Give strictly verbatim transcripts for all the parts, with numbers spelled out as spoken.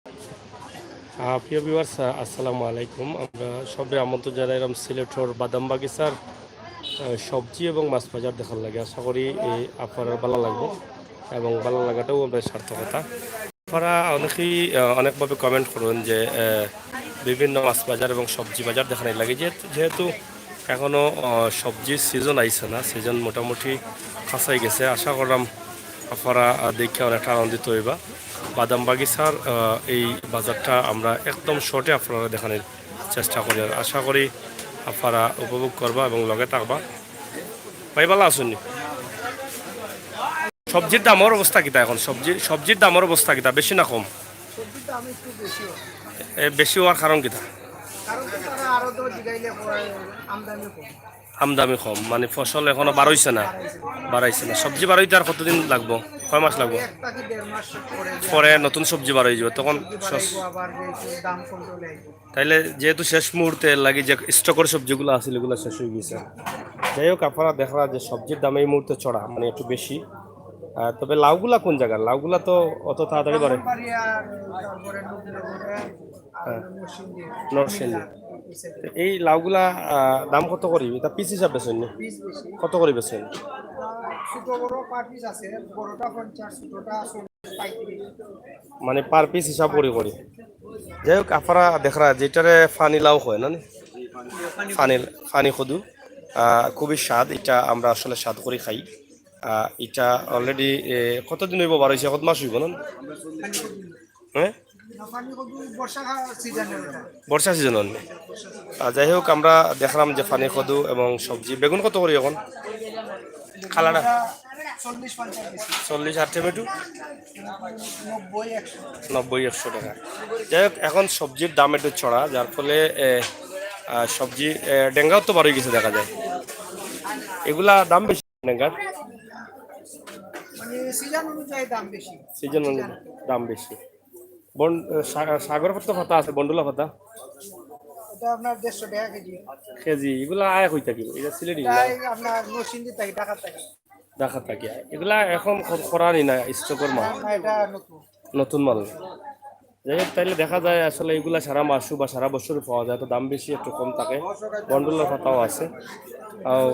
আহ, প্রিয় ভিউয়ার্স, আহ, আসসালামু আলাইকুম। আমরা সবরে আমন্ত্রণ জানাইলাম সিলেটর বাদাম বাগিচার, আহ, সবজি এবং মাছ বাজার দেখার লাগি। আশা করি এই আপনারার ভালা লাগবো এবং ভালা লাগাটাও আমরা সার্থকতা। আপনারা অনেকেই, আহ, অনেকভাবে কমেন্ট করইন যে, আহ, বিভিন্ন মাছ বাজার এবং সবজি বাজার দেখানির লাগি। যেহেতু, যেহেতু এখনো, আহ, সবজির সিজন আইছে না, সিজন মোটামুটি খাসাই গেছে। আশা করলাম আপনারা, আহ, দেখিয়া অনেকটা আনন্দিত হইবা। বাদাম বাগিচার, আহ, এই বাজারটা আমরা একদম শর্টে আপনারা দেখানির চেষ্টা করি। আর আশা করি আপনারা উপভোগ করবা এবং লগে থাকবা। ভাই, ভালা আছইন নি? সবজির দামর অবস্থা কিতা এখন? সবজি, সবজির দামর অবস্থা কিতা, বেশি না কম? সবজির দাম একটু বেশি হয়। এ, বেশি হওয়ার কারণ কিতা? কারণ তো তারা আরো তো জিগাইলে পরে আমদানি কম। আমদানি কম, মানে ফসল এখনো বারইছে না, বাড়াইছে না। সবজি বারইতে আর কতদিন লাগবো? কয় মাস লাগবো? একটা কি দেড় মাস পরে যে পরে নতুন সবজি বারই যাবে, তখন সবজি বাড়াইবো, সস- আবার যে একটু দাম কন্ট্রোলে আইবো। তাইলে যেহেতু শেষ মুহূর্তে লাগি যে স্টকর সবজিগুলো আছিল, এগুলো শেষ হয়ে গেছে। যাই হোক, আপনারা দেখরা যে সবজির দাম এই মুহূর্তে চড়া, মানে একটু বেশি। আহ, তবে লাউগুলা কোন জায়গার? লাউগুলা তো অত তাড়াতাড়ি বাড়ে। ব্রাহ্মণবাড়িয়া, তারপরে নবীনগরে, আর হ্যাঁ। নরসিংদী। নরসিংদী। এই side-এ। এই লাউগুলা, আহ, দাম কত করি? এটা পিস হিসাব বেচইন নি? পিস বেশি। কত করি বেচইন? আহ, ছোট বড় per piece আছে, বড়টা পঞ্চাশ, ছোটটা চল্লিশ, পঁয়ত্রিশ। মানে per piece হিসাব করি করি। যাই হোক, আপনারা দেখরা যেটারে ফানি লাউ কয় না নি? ফানি, ফানি কদু, আহ, খুবই স্বাদ। এটা আমরা আসলে স্বাদ করি খাই। আহ, এটা already, এ, কতদিন হইব বার হইছে? কত মাস হইব না? হ্যাঁ? না, ফানি কদু বর্ষা সিজনের এটা। বর্ষা সিজন অইলে। আহ, যাই হোক, আমরা দেখলাম যে ফানি কদু এবং সবজি। বেগুন কত করি এখন? খালাটা? চল্লিশ পঞ্চাশ বেশি। চল্লিশ আর টমেটো? নব্বই, একশো। নব্বই, একশো টাকা। যাই হোক, এখন সবজির দাম একটু চড়া, যার ফলে, এ, আহ, সবজি, এ, ডেঙ্গাও তো বারই গেছে দেখা যায়। এগুলা দাম বেশি ডেঙ্গার? মানে সিজন অনুযায়ী দাম বেশি। সিজন অনুযায়ী দাম বেশি। বন-, এ, সা-, সাগর পাতা আছে, বন্ডুলা পাতা? এটা আপনার দেড়শো টাকা কেজি। কেজি, এগুলা আয় কই থাকি? এটা সিলেটি না? এটা এই আপনার নরসিংদী থাকি, ঢাকা থাকি। ঢাকা থাকি। এগুলা এখন খ-, খরানি না, স্টকর মাল? না, না, এটা নতুন। নতুন মাল। যাই হোক, তাইলে দেখা যায় আসলে এগুলা সারা মাসু বা সারা বছর পাওয়া যায়, তো দাম বেশি, একটু কম থাকে। বন্ডুলার পাতাও আছে, আর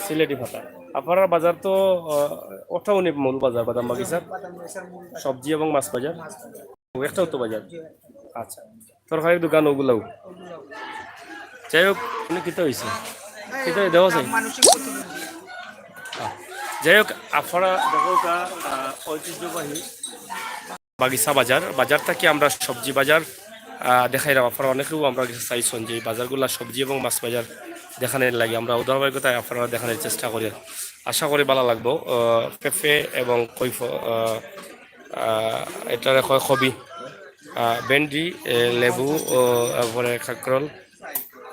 সিলেটি পাতা। আপনার বাজার তো, আহ, ওটাও নি মূল বাজার, বাদাম বাগিচার? বাদাম বাগিচার মূল বাজার। সবজি এবং মাছ বাজার? মাছ বাজার। ও, একটাও তো বাজার। জি। আচ্ছা, তরকারির দোকান ওগুলাও। ওগুলাও। যাই হোক, মানে কিতা হইছে? এই কিতা দেওয়া আছে? মানসিক প্রতিবন্ধী। আহ, যাই হোক, আপনারা দেখো গা, আহ, ঐতিহ্যবাহী বাগিচা বাজার, বাজার থাকি আমরা সবজি বাজার, আহ, দেখাইলাম। আপনারা অনেকেও আমরা কাছে চাইছেন যে এই বাজারগুলা সবজি এবং মাছ বাজার দেখানোর লাগি আমরা ধারাবাহিকতায় আপনারা দেখানোর চেষ্টা করি। আশা করি ভালা লাগবো। আহ, পেঁপে এবং কইফ, আহ, আহ, এটারে কয় কবি, আহ, ভেন্ডি, এ, লেবু, ও, তারপরে কাঁকরোল,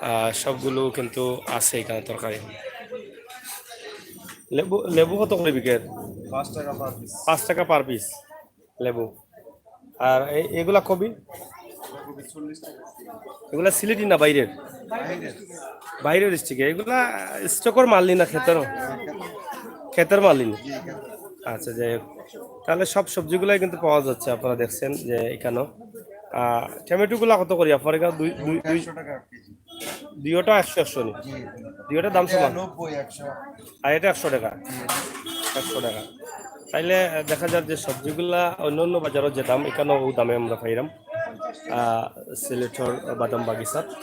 আহ, সবগুলো কিন্তু আছে এখানে তরকারি। লেবু, লেবু কত করে বিকের? পাঁচ টাকা per piece। পাঁচ টাকা per piece লেবু। আর এ-, এগুলা কবি? কবি চল্লিশ টাকা। এগুলা সিলেটি না বাইরের? বাইরের। বাইরের ডিস্ট্রিক্টে। এগুলা স্টকর মাল নি না ক্ষেতের? ক্ষেতের মাল নি? জি, ক্ষেতের। আচ্ছা, যাই হোক, তাহলে সব সবজিগুলাই কিন্তু পাওয়া যাচ্ছে। আপনারা দেখছেন যে এখানেও, আহ, টমেটোগুলা কত করি আপনার এখানে? দুই, দুই, দুই, একশো টাকা কেজি। দুইটা একশো, একশো নি? জি, জি। দুইটার দাম এটা সমান? নব্বই, একশো। আর এটা একশো টাকা? জি, জি। একশো টাকা। তাইলে, আহ, দেখা যার যে সবজিগুলা অন্য অন্য বাজারও যে দাম, এখানেও ও দামে আমরা পাইলাম। আহ, সিলেটর বাদাম বাগিচাত।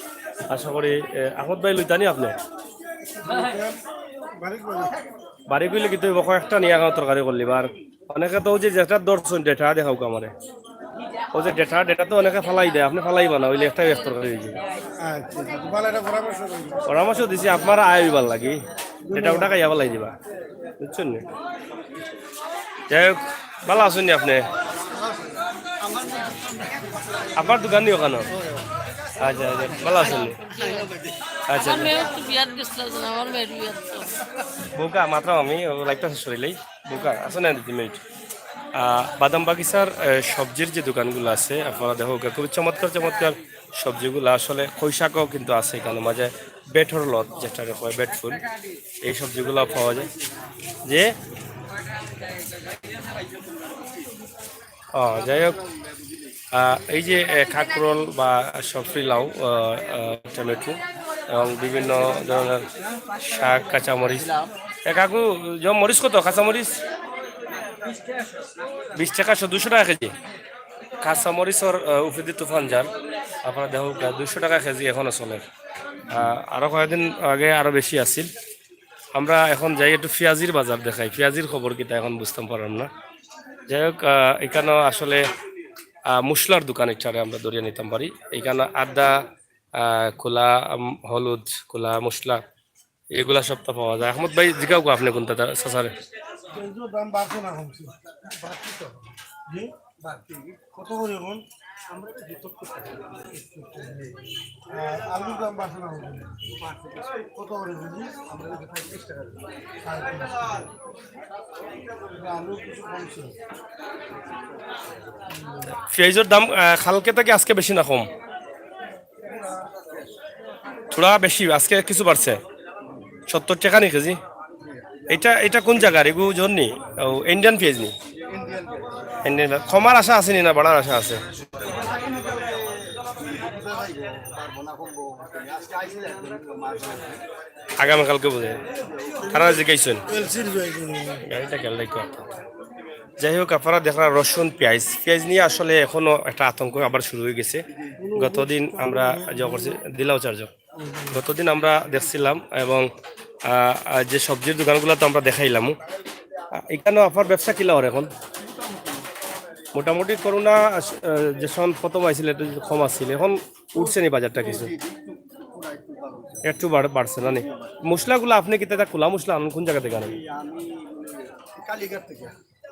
আশা করি, আহ, আহমদ ভাই লইতা নি আপনি? বাড়ি কইলে কিন্তু কয়েকটা নিয়ে এখন তরকারি করলি বা আর অনেকে তো ওই যে যেটা ধরছেন ডেটা দেখাও আমারে। ওই যে ডেটা, ডেটা তো অনেকে ফালাই দেয়, আপনি ফালাইবা না, ওইলে একটাই এক তরকারি হয়ে যাবে। আচ্ছা, আচ্ছা। ভালো একটা পরামর্শ দিন। পরামর্শ দিছি, আপনারা আয় হইবার লাগি। ডেটা ওটা খাইয়া ফালাই দিবা। বুঝছেন নি? যাই হোক, ভালো আছেন নি আপনি? আপনার দোকান নি ওখানে? আচ্ছা, আচ্ছা, ভালো আছেন নি? আচ্ছা, আমার আচ্ছা। মেয়ে একটু বিয়াত গেছিল, আমার মেয়ের বিয়াত তো। বউকা, মাত্র আমি ও লাইভটা শেষ করিলাই। বউকা, আছে না দুই মিনিট? আহ, বাদাম বাগিচার, আহ, সবজির যে দোকানগুলো আছে, আপনারা দেখো, খুবই চমৎকার চমৎকার সবজিগুলো। আসলে কইশাকও কিন্তু আছে এখানে, মাঝে বেটর লত, যেটা কয় বেট ফুল, এই সবজিগুলো পাওয়া যায়। যে, ও, যাই হোক, আহ, এই যে আহ, কাঁকরোল বা সফরি লাউ, আহ, আহ, টমেটো এবং বিভিন্ন ধরনের শাক, কাঁচামরিচ। এ কাকু, যে মরিচ কত? কাঁচামরিচ বিশ টাকা, দুশো টাকা কেজি। কাঁচামরিচর আহ, উপরেদি তুফান যার, আপনারা দেখউক্কা, দুশো টাকা কেজি এখনো চলের। আহ, আরো কয়েকদিন আগে আরো বেশি আছিল। আমরা এখন যাই একটু পিয়াজির বাজার দেখাই, পিয়াজির খবর কিতা এখন বুঝতাম পারলাম না। যাই হোক, আহ, এখানেও আসলে আহ, মশলার দোকান একটারে আমরা ধরিয়া নিতাম পারি। এখানে আদা, আহ, কুলা, উম, হলুদ, কুলা মশলা, এগুলা সবতা পাওয়া যায়। আহমদ ভাই, জিগাউক্কা আপনে কুনটা তা-, চাচারে? পেঁয়াজর দাম বাড়ছে না কমছে? বাড়ছে তো। জি? বাড়ছে। কত করে এখন? আমরা তো হিসাব করতে পারি না। আর আলুর দাম বাড়ছে না কমছে? বাড়ছে। কত করে কেজি? আমরা তো পঁয়ত্রিশ টাকা দিই। সাড়ে তিনশো। আলু কিছু কমছে। পিয়াজর দাম আহ, কালকে থাকি আজকে বেশি না কম? থুড়া বেশি, আজকে কিছু বাড়ছে। সত্তর টাকা নি কেজি? এটা, এটা কোন জাগার? এগু জন্নি? ও, ইন্ডিয়ান পিয়াজ নি? ইন্ডিয়ান পিয়াজ। কমার আশা আছে নি না বাড়ার আশা আছে? আগামীকালকে বুঝে। তারা জিগাইছইন। গাড়িটা গেল একটু। যাই হোক, আপনারা দেখরা রসুন, পিয়াজ, পিয়াজ নিয়া আসলে এখনো একটা আতঙ্ক আবার শুরু হয়ে গেছে। গতদিন আমরা যে করছি, দিলাও চার্জ। গতদিন আমরা দেখছিলাম এবং আহ, আহ, যে সবজির দোকানগুলো তো আমরা দেখাইলাম। আহ, এখানেও আপনার ব্যবসা কিলা অর এখন? মোটামুটি করোনা আহ, যে সময় প্রথম আইছিল, একটু কম আছিল, এখন উঠছে নি বাজারটা কিছু? একটু বাড়-, বাড়ছে না নি? মশলাগুলো আপনি কিতা কুলা মশলা আনইন, কোন জাগা থাকি আনইন? আমি কালীঘাট থেকে।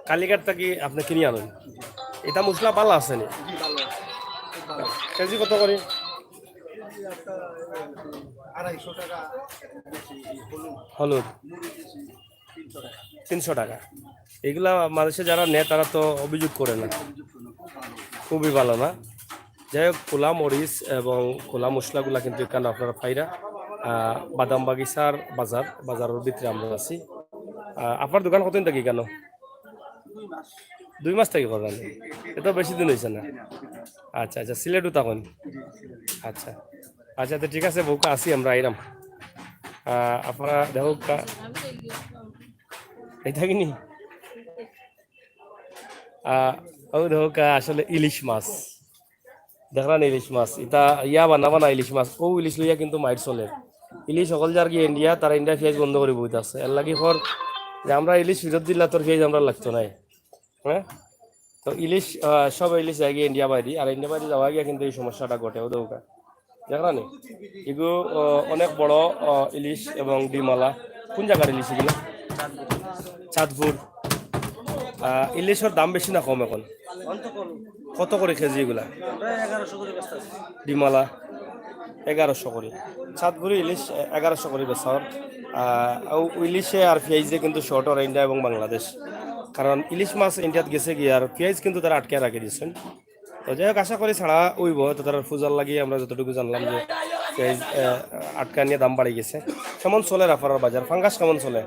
কালীঘাট থাকি আপনি কিনি আনইন? এটা মশলা ভালা আছে নি? জি, ভালো আছে। খুব ভালো। কেজি কত করে? কেজি আপনার আড়াইশো টাকা। হলুদ? তিনশো টাকা। এগুলা মানুষে যারা নেয়, তারা তো অভিযোগ করে না। খুবই ভালো না? যাই হোক, কুলা মরিচ এবং কুলা মশলাগুলা কিন্তু এখানে আপনারা পাইরা। আহ, বাদাম বাগিচার বাজার, বাজারের ভিতরে আমরা আছি। আহ, আপনার দোকান কতদিন থাকি কেন? দুই মাস থাকি করেন? এত বেশি দিন হয়েছে না? আচ্ছা, আচ্ছা, সিলেটও তখন? আচ্ছা, আচ্ছা, তো ঠিক আছে, বউকা আছি আমরা, আইরাম। আহ, আপনারা দেখউক্কা, এটা কি নি? আহ, ও দেখউক্কা, আসলে ইলিশ মাছ। দেখরা নি ইলিশ মাছ? এটা ইয়া বানা বানা ইলিশ মাছ। ও ইলিশ লইয়া কিন্তু মাইর চলে। ইলিশ সকল যার গিয়া ইন্ডিয়া, তারা ইন্ডিয়া পিয়াজ বন্ধ করে বইতে আছে। এর লাগি কর যে আমরা ইলিশ ফেরত দিলা, তোর পিয়াজ আমরা লাগতো নাই। হ্যাঁ? তো ইলিশ, আহ, সব ইলিশ যায় গিয়া ইন্ডিয়া বাইরে, আর ইন্ডিয়া বাইরে যাওয়া গিয়া কিন্তু এই সমস্যাটা ঘটে, ও দেখউক্কা। দেখরা নি? এগু, আহ, অনেক বড়, আহ, ইলিশ এবং ডিমালা। কোন জাগার ইলিশ এগুলা? চাঁদপুর। আহ, ইলিশর দাম বেশি না কম এখন? কত করে কেজি এগুলা? ডিমালা এগারোশো করে। চাঁদপুরি ইলিশ এ-, এগারোশো করে বেচা অর। আহ, ও ইলিশে আর পিয়াইজে কিন্তু short অর ইন্ডিয়া এবং বাংলাদেশ। কারণ ইলিশ মাছ ইন্ডিয়াত গেছে গিয়া আর পিয়াইজ কিন্তু তারা আটকে রাখি দিচ্ছেন। তো যাই হোক, আশা করি ছাড়া অইবো। তো তারা পূজার লাগি আমরা যতটুকু জানলাম যে পিয়াইজ, আহ, আটকা নিয়া দাম বাড়ি গেছে। কেমন চলে আপনারার বাজার? ফাঙ্গাস কেমন চলে?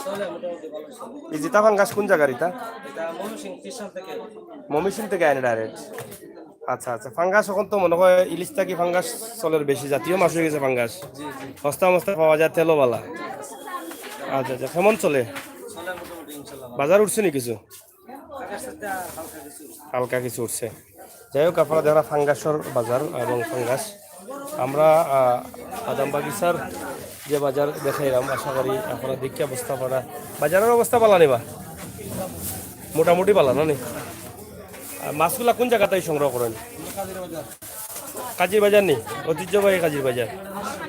চলে মোটামুটি ভালো চলে। এই জিতা ফাঙ্গাস কোন জাগার ইতা? এটা ময়মনসিংহ ত্রিশাল থেকে। ময়মনসিংহ থেকে আনে direct? আচ্ছা, আচ্ছা। ফাঙ্গাস এখন তো মনে হয় ইলিশ থাকি ফাঙ্গাস চলের বেশি, জাতীয় মাছ হয়ে গেছে ফাঙ্গাস। জি, জি। সস্তা মস্তা পাওয়া যায়, তেলও বালা। আচ্ছা, আচ্ছা। কেমন চলে? চলে মোটামুটি ইনশাল্লাহ। বাজার উঠছে নি কিছু? আগের সাথে আর হালকা কিছু। হালকা কিছু উঠছে। যাই হোক, আপনারা দেখরা ফাঙ্গাসর বাজার এবং ফাঙ্গাস। আমরা, আহ, বাদাম বাগিচার যে বাজার দেখাইলাম, আশা করি আপনারা দেখি অবস্থা আপনারা, বাজারের অবস্থা ভালা নিবা? মোটামুটি ভালা না নি? আর মাছগুলা কোন জাগাত থাকি সংগ্রহ করেন? কাজির বাজার নি? ঐতিহ্যবাহী কাজির বাজার।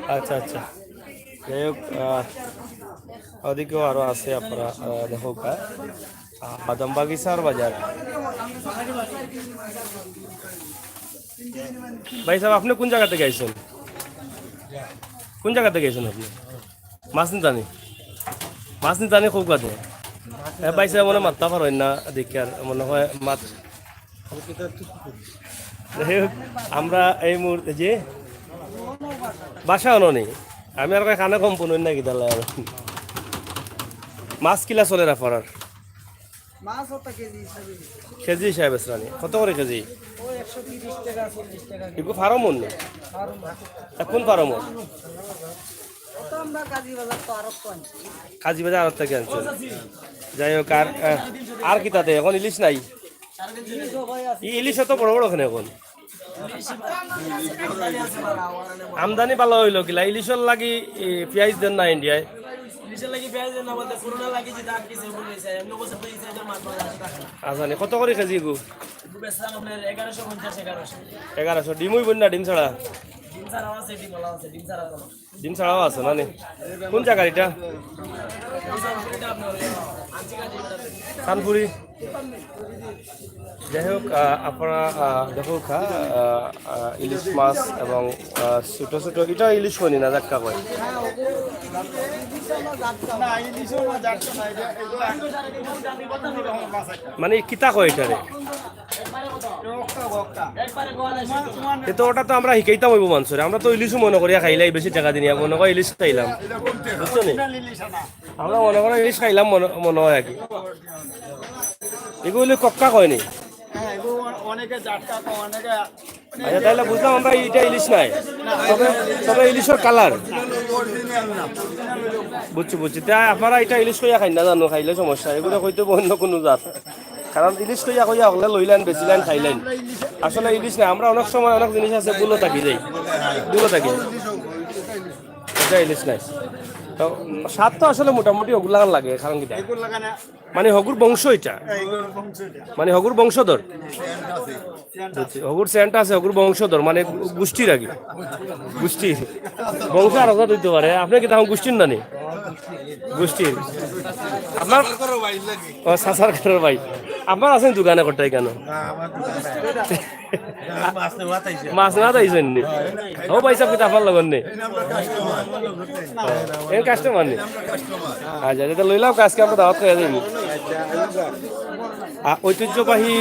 আচ্ছা, আচ্ছা। যাই হোক, আহ, ওদিকেও আরো আছে, আপনারা, আহ, দেখউক্কা। আহ, বাদাম বাগিচার বাজার। ভাই সাহেব, আপনি কোন জাগা থাকি আইছেন? কোন জাগা থাকি আইছেন আপনি? মাছ নিতানি? মাছ নিতানি খুব কাছে। এ, ভাই সাহেব, মনে মাত্তা পারইন না, দেখি আর মনে হয় মাছ। যাই হোক, আমরা এই মুহূর্তে যে বাসা অনো নি, আমি আর কই কানে কম পুনই না কি দালা। মাছ কিলা চলে না পড়ার? মাছ ওটা কেজি হিসাবে। কেজি হিসাবে বেচরা নি? কত করে কেজি? ও একশো তিরিশ টাকা, চল্লিশ টাকা। এগু ফার্মর নি? ফার্ম। এখন ফার্মর? ও তো আমরা কাজী বাজার তো আরো তো আনছি। কাজী বাজার আরো থাকি আনছো? যাই হোক, আর, আহ, আর কিতা দে? এখন ইলিশ নাই? ইলিশ অত বড় বড় কেনে এখন? আমদানি ভালা অইলো কিলা? ইলিশর লাগি, এ, পিয়াইজ দেইন না ইন্ডিয়ায়? ইলিশর লাগি পিয়াইজ দেইন না বলতে, করোনা লাগি যে দাম কিছু বলে গেছে, এমনি বছর তো এই সাইডে মাছ ভালা আছে, থাকে না। আচ্ছা, নি, কত করি কেজি গু? এগু বেচলাম আপনার এগারোশো পঞ্চাশ, এগারোশো। এগারোশো। ডিম অইবো না, ডিম ছাড়া? ডিম ছাড়াও আছে, ডিম ওলা আছে, ডিম ছাড়া তো না। ডিম ছাড়াও আছে না নি? কোন জাগার ইটা? চানপুরি। যাই হোক, আহ, আপনারা, আহ, দেখউক্কা, আহ, আহ, ইলিশ মাছ এবং, আহ, ছোট ছোট, ইটা ইলিশ কয় নি না, জাটকা কয়? মানে কিতা কয় ইটারে? এ তো ওটা তো আমরা হিকাইতাম অইবো মানষরে। আমরা তো ইলিশও মনো করিয়া খাইলাই, বেশি টেকা দি নিয়া মনো করি ইলিশ খাইলাম, বুঝছো নি? আমরা মনো করি ইলিশ খাইলাম মনো, মনো অয় আর কি। এগু অইলে কক্কা কয় নি? হ্যাঁ, এগু অনেকে জাটকা কয়, অনেকে আচ্ছা, তাইলে বুঝলাম আমরা ইটা ইলিশ নায়, তবে, তবে ইলিশর কালার। বুঝছি, বুঝছি। তে আপনারা ইটা ইলিশ কইয়া খাইন না জানো, খাইলে সমস্যা, এগুলা কইতে অইবো অন্য কুনু জাত। কারণ ইলিশ কইয়া কইয়া হকলে লইলাইন, বেচিলাইন, খাইলাইন। আসলে ইলিশ না, আমরা অনেক সময় অনেক জিনিস আছে ভুলো থাকি যাই, ভুলো থাকি। ইটা ইলিশ নায়। তো স্বাদ তো আসলে মোটামুটি অগুলাখান লাগে, কারণ কিতা? মানে হগুর বংশ ইটা? মানে হগুর বংশধর? বুঝছি, হগুর সেন্ট আছে, হগুর বংশধর, মানে গুষ্টির আগে। গুষ্টির। বংশ আর হজাত অইতো পারে। আপনে কিতা গুষ্টির নানি? গুষ্টির। আপনার? ও, চাচার ঘরর ভাই। আপনার আছইন দোকানে কটাই কেনে? মাছ নেওয়াত আইছইন নি? ও ভাই সাহেব, কিতা আপনার লগর নি? এন কাস্টমার নি? আচ্ছা, যেটা লইলাম, আজকে আমরা দাওয়াত খাইয়া যাইমু। আ, ঐতিহ্যবাহী,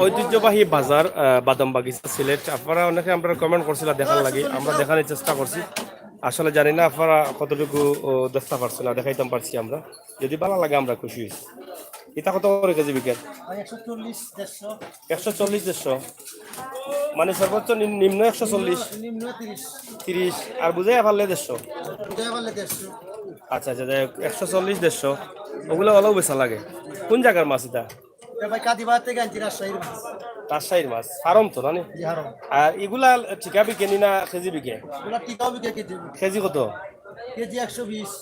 ঐতিহ্যবাহী বাজার, আ, বাদাম বাগিচা সিলেট। আপনারা অনেকে আমরারে কমেন্ট করছিলা দেখার লাগি, আমরা দেখানির চেষ্টা করছি। আসলে জানি না আপনারা কতটুকু, ও, দেখতা পারছইন না, দেখাইতাম পারছি আমরা। যদি ভালা লাগে আমরা খুশি অইছি। ইটা কত করি কেজি বিকের? ভাই, একশো চল্লিশ, দেড়শো। একশো চল্লিশ, দেড়শো। মানে সর্বোচ্চ নিম-, নিম্ন একশো চল্লিশ? নিম্ন তিরিশ। তিরিশ, আর বুঝাইয়া পারলে দেড়শো? বুঝাইয়া পারলে দেড়শো। আচ্ছা, আচ্ছা, যাই হোক, একশো চল্লিশ, দেড়শো, ওগুলা অলাউ বেচা লাগে। কোন জাগার মাছ ইটা? ইটা ভাই কাদিবাজার থাকি আনছি, রাজশাহীর মাছ। রাজশাহীর মাছ, ফার্ম তো, না নি? জি, ফার্ম। আর ইগুলা ঠিকা বিকে নি না কেজি বিকে? ইগুলা ঠিকাও বিকে, কেজি বিকে। কেজি কত? কেজি একশো বিশ।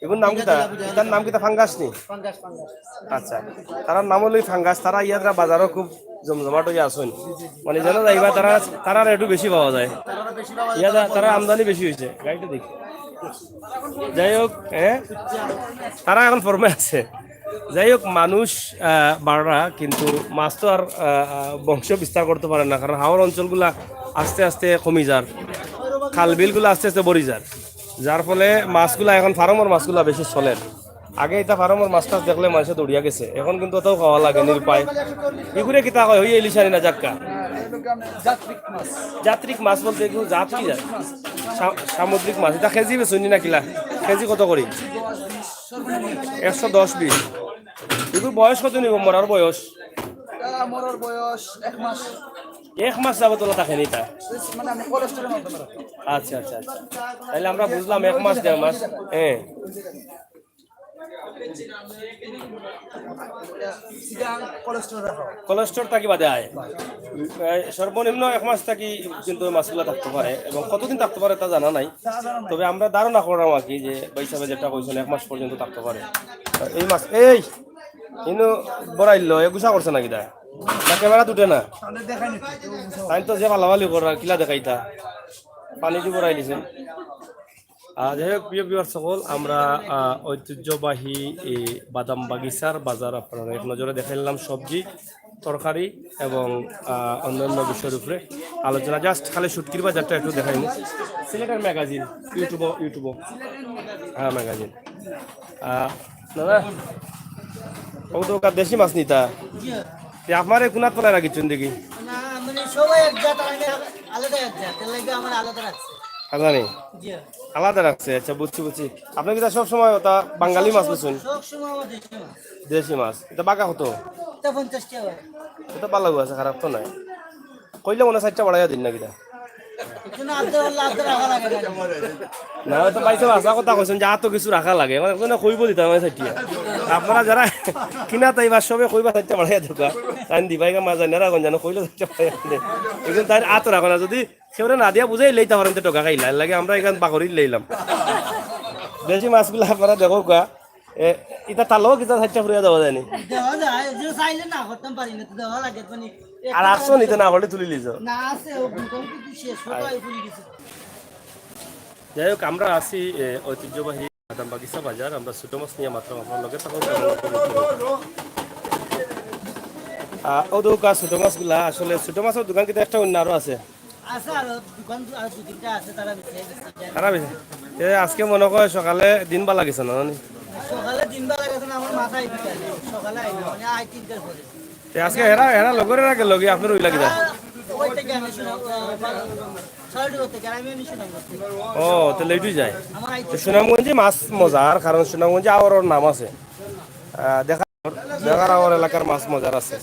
ইগুর নাম কিতা? ইটার নাম কিতা, ফাঙ্গাস নি? Fungus, fungus. আচ্ছা, তারার নাম অইলো ফাঙ্গাস। তারা ইয়াদরা বাজারো খুব জমজমাট অইয়া আছইন। মানে যেনো যাইবা, তারা, তারার একটু বেশি পাওয়া যায়। তারার বেশি পাওয়া যায়, ইয়াদরা, তারা তারার আমদানি বেশি অইছে। গাড়িটা দেখি। যাই হোক, হ্যাঁ? তারা এখন ফর্মে আছে। যাই হোক, মানুষ, আহ, বাড়রা, কিন্তু মাছ তো আর, আহ, আহ, বংশ বিস্তার করতো পারে না, কারণ হাওর অঞ্চলগুলা আস্তে আস্তে কমি যার, খাল বিলগুলা আস্তে আস্তে ভরি যার, যার ফলে মাছগুলা এখন ফার্মর মাছগুলা বেশি চলের। আগে ইতা ফার্মর মাছ টাছ দেখলে মানষে দৌড়িয়া গেছে, এখন কিন্তু অতাও খাওয়া লাগে নিরুপায়। ইগুরে কিতা কয়? অউ ইলিশ আনি না জাটকা? জাতরিক মাছ। জাতরিক মাছ বলতে এগু জাত কি জাত? সা-, সামুদ্রিক মাছ। ইতা কেজি বেচইন নি না কিলা? কেজি কত করি? একশো দশ, বিশ। ইগুর বয়স কত অইবো, মরার বয়স? ইটা মরার বয়স এক মাস। এক মাস যাবত অলা থাকে নি ইতা? মানে আমি কোল্ড স্টোরের মাধ্যমে রাখি। আচ্ছা, আচ্ছা, আচ্ছা। তাইলে আমরা বুঝলাম এক মাস, দেড় মাস। হ্যাঁ। সিধা কোল্ড স্টোরে রাখা। কোল্ড স্টোর থাকি বাদে আয়। এ, সর্বনিম্ন এক মাস থাকি কিন্তু মাছগুলা থাকতো পারে, এবং কতদিন থাকতো পারে তা জানা নাই। তা জানা নাই। তবে আমরা ধারণা করলাম আর কি যে ভাই সাহেব যেটা কইছইন এক মাস পর্যন্ত থাকতো পারে। এই মাছ, এই ইনো বড়াইল, এ গুছা করছে না কিতা? না, ক্যামেরা উঠে না। তাইন তো যে ফালাফালি করার, কিলা দেখাইতা? পানি দি বড়াই দিছইন। আহ, যাই হোক, প্রিয় ভিউয়ার সকল, আমরা, আহ, ঐতিহ্যবাহী এই বাদাম বাগিচার বাজার আপনারা এক নজরে দেখাইলাম, সবজি, তরকারি এবং, আহ, অন্যান্য বিষয়ের উপরে আলোচনা। Just খালি শুটকির বাজারটা একটু দেখাইমু। সিলেটের ম্যাগাজিন, ইউটিউবও, ইউটিউবও। হ্যাঁ, ম্যাগাজিন। আহ, দাদা, ও তো দেশি মাছ নিতা। জি। তে আপনারে কোনাত পড়ায় রাখিছইন দেখি? না, মানে সবাই এক জাত, আর আমি আলাদা এক জাত, এর লাগি আমার আলাদা রাখছে। আলাদা নি? জি। আলাদা রাখছে, আচ্ছা, বুঝছি, বুঝছি। আপনে কিতা সব সময় ওটা বাঙ্গালি মাছ বেচইন? সব সময় আমার দেশি মাছ। দেশি মাছ। ইটা বাগা কত? ইটা পঞ্চাশ টাকা। ইটা ভালা আছে, খারাপ তো নায়। কইলে মনে চাইরটা বাড়াইয়া দিন না কিতা? না, তো ভাই সাহেব, হাছা কথা কইছইন যে আতো কিছু রাখা লাগে। মানে, একজনে কইবো দিতাম আমি চাইরটা। আপনারা যারা কিনা তাই বা সবে কইবা চাইরটা বাড়াইয়া দেউক্কা। তাইন দিবাইগা মাছ জানি না রাখইন জানো, কইলে চাইরটা বাড়াইয়া দেন। একজন তাইন আতো রাখো না, যদি কেউরে না দিয়া বুঝাই লইতা পারেন তো টোকা খাইলা। এর লাগি আমরা ইখান বাকরি লইলাম। বেশি মাছগুলা আপনারা দেখউক্কা। এ, ইতা তালো কিতা চাইরটা ফুরিয়া দেওয়া যায়নি? দেওয়া যায়, যে চাইলে না করতাম পারি না, তো দেওয়া লাগে, মানে, আর আসছো নিতে না করলে তুলি লিছো। না, আছে, ও মোটামুটি শেষ, সবাই ফুরি গেছে। যাই হোক, আমরা আছি, এ, ঐতিহ্যবাহী বাদাম বাগিচা বাজার। আমরা ছোট মাছ নিয়া মাত্র আপনার লগে থাকবো। আহ, ও দোকা ছোট মাছগুলা, আসলে ছোট মাছর দোকান কিন্তু একটা অন্য আরো আছে। আছে আরো দোকান, আরো দুই তিনটা আছে, তারা বেচে গেছে। তারা বেচে। এ, আজকে মনে হয় সকালে দিন বালা গেছে না, জানি? সকালে দিন বালা গেছে না, আমার মাথায় দিতে হবে। সকালে আইলো, মানে, আই তিনটার পরে। এ, আজকে এরা, এরা লগরে না গেল কি? আপনার ওই লাগি যায়। ওই থেকে আমি শুনে, আহ, ছয়টা করতে গেলে আমি এমনি শুনে করতে। ও, তো লেট হয়ে যায়। আমার আইতে তো সুনামগঞ্জে মাছ মজার, কারণ সুনামগঞ্জে আওয়ার ওর নাম আছে। আহ, দেখা দেখার আমার এলাকার মাছ মজার আছে।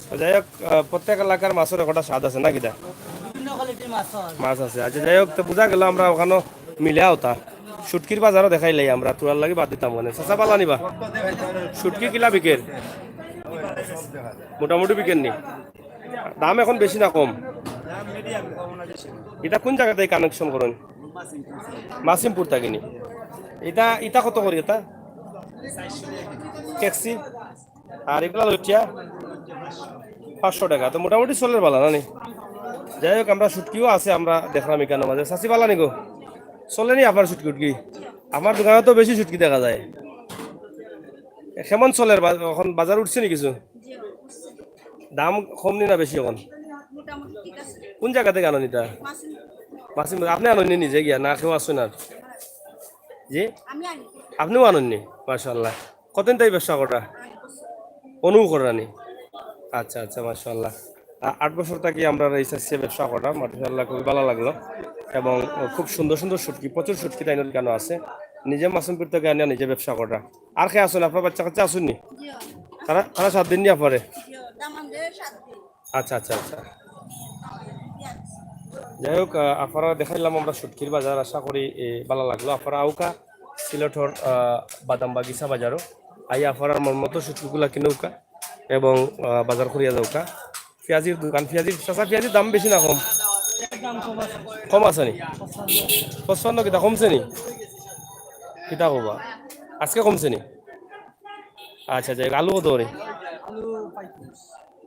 তো যাই হোক, আহ, প্রত্যেক এলাকার মাছর একটা স্বাদ আছে না কিতা? বিভিন্ন কোয়ালিটির মাছ পাওয়া যায়। মাছ আছে। আচ্ছা, যাই হোক, তো বুঝা গেল আমরা ওখানে মিলে আওতা। শুটকির বাজারও দেখাইলাই আমরা, তোরার লাগি বাদ দিতাম মানে। চাচা বালা নিবা? শুটকি কিলা বিকের? মোটামুটি বিকের নি? দাম এখন বেশি না কম? এটা কোন জায়গা থেকে কালেকশন করেন? মাসিমপুর থেকে নি? এটা, এটা কত করি এটা? ট্যাক্সি? আর এগুলা লইটিয়া? পাঁচশো টাকা। তো মোটামুটি চলের বালা না নি? যাই হোক, আমরা শুটকিও আছে, আমরা দেখলাম এখানে মাঝে। চাচি বালা নি গো? চলে নি আপনার শুটকি উটকি? আমার দোকানে তো বেশি শুটকি দেখা যায়। কেমন চলের বা-, এখন বাজার উঠছে নি কিছু? দাম কম নি না বেশি এখন? মোটামুটি ঠিক আছে। কোন জায়গা থেকে আনইন এটা? মাসিম। মাসিম, আপনি আনইন নি নিজে গিয়া, না কেউ আসইন আর? জি? আমি আনি। আপনিও আনইন নি? মাশাআল্লাহ। কতদিন তাই ব্যবসা করা? আট বছর। অনু করানি? আচ্ছা, আচ্ছা, মাশাআল্লাহ। আ-, আট বছর থাকি আমরা এই চাচিয়ে ব্যবসা করা, মাশাআল্লাহ, খুবই ভালো লাগলো। এবং খুব সুন্দর সুন্দর শুটকি, প্রচুর শুটকি তাইন কেন আছে। নিজে মাসুমপুর থেকে আনিয়া নিজে ব্যবসা করা। আর কে আসইন? আপনার বাচ্চা কাচ্চা আসইন নি? জি। তারা, তারা সাত দিন নিয়ে পরে? জি, দামান্দে সাত দিন। আচ্ছা, আচ্ছা, আচ্ছা। যাই হোক, আহ, আপনারা দেখাইলাম আমরা শুটকির বাজার, আশা করি, এ, ভালো লাগলো। আপনারা আউক্কা সিলেটর, আহ, বাদাম বাগিচা বাজারও আইয়া আপনারা মন মতো শুটকিগুলা কিনউক্কা এবং, আহ, বাজার করিয়া যাউক্কা। পিয়াজির দোকান, পিয়াজির, চাচা, পিয়াজির দাম বেশি না কম? কম আছে নি? পঁচপান্ন কিতা কমছে নি? কিতা কবা? আজকে কমছে নি? আচ্ছা, যাই হোক, আলু কত করে?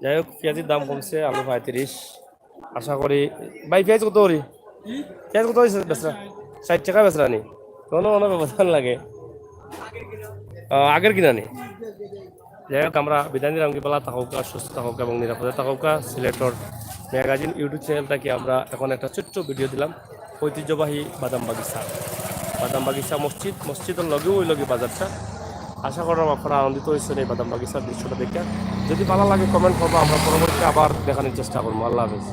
যাই হোক, পিয়াজির দাম কমছে, আলু পঁয়ত্রিশ। আশা করি, ভাই, পিয়াজ কত করে? পিয়াজ কত হয়েছে বেচরা? ষাট টাকা বেচরা নি? কোনো কোনো ব্যবধান লাগে। আহ, আগের কিনা নি? যাই হোক, আমরা বিদায় নিলাম, কি ভালা থাকউক্কা, সুস্থ থাকউক্কা এবং নিরাপদে থাকউক্কা। সিলেটর ম্যাগাজিন YouTube চ্যানেল থাকি আমরা এখন একটা ছোট্ট ভিডিও দিলাম ঐতিহ্যবাহী বাদাম বাগিচা, বাদাম বাগিচা মসজিদ, মসজিদর লগেউ ওই লগে বাজারটা। আশা করলাম আপনারা আনন্দিত হয়েছেন এই বাদাম বাগিচার দৃশ্যটা দেখে। যদি ভালো লাগে কমেন্ট করবা, আমরা পরবর্তীতে আবার দেখানোর চেষ্টা করবো। আল্লাহ হাফেজ।